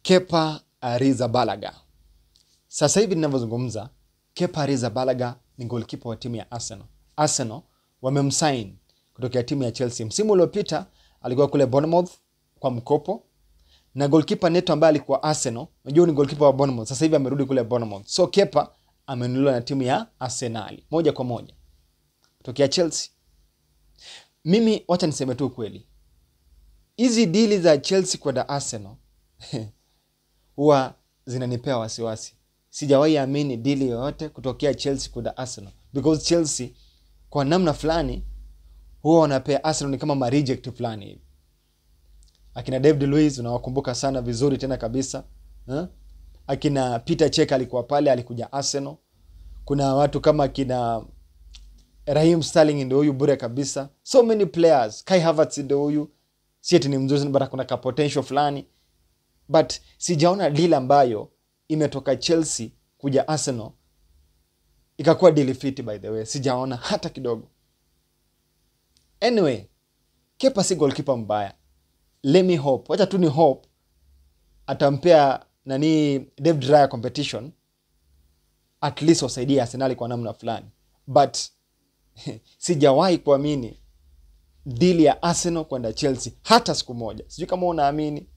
Kepa Arrizabalaga. Sasa hivi ninavyozungumza, Kepa Arrizabalaga ni goalkeeper wa timu ya Arsenal. Arsenal wamemsign kutokea timu ya Chelsea. Msimu uliopita alikuwa kule Bournemouth kwa mkopo, na goalkeeper Neto ambaye alikuwa Arsenal, unajua ni goalkeeper wa Bournemouth, sasa hivi amerudi kule Bournemouth. So Kepa amenunuliwa na timu ya Arsenal moja kwa moja kutokea Chelsea. Mimi wacha niseme tu ukweli, hizi dili za Chelsea kwenda Arsenal huwa zinanipea wasiwasi. Sijawahi amini dili yoyote kutokea Chelsea kwenda Arsenal, because Chelsea kwa namna fulani huwa wanapea Arsenal ni kama ma reject fulani hivi. Akina David Luiz unawakumbuka sana vizuri tena kabisa, eh? Akina Peter Cech alikuwa pale, alikuja Arsenal. Kuna watu kama akina Raheem Sterling ndio huyu bure kabisa. So many players. Kai Havertz ndio huyu. Si eti ni mzuri sana, but kuna ka potential fulani. But sijaona deal ambayo imetoka Chelsea kuja Arsenal ikakuwa deal fit, by the way. Sijaona hata kidogo. Anyway, Kepa si goalkeeper mbaya. Let me hope. Wacha tu ni hope atampea nani David Raya competition, at least wasaidie Arsenal kwa namna fulani. But sijawahi kuamini deal ya Arsenal kwenda Chelsea hata siku moja. Sijui kama unaamini.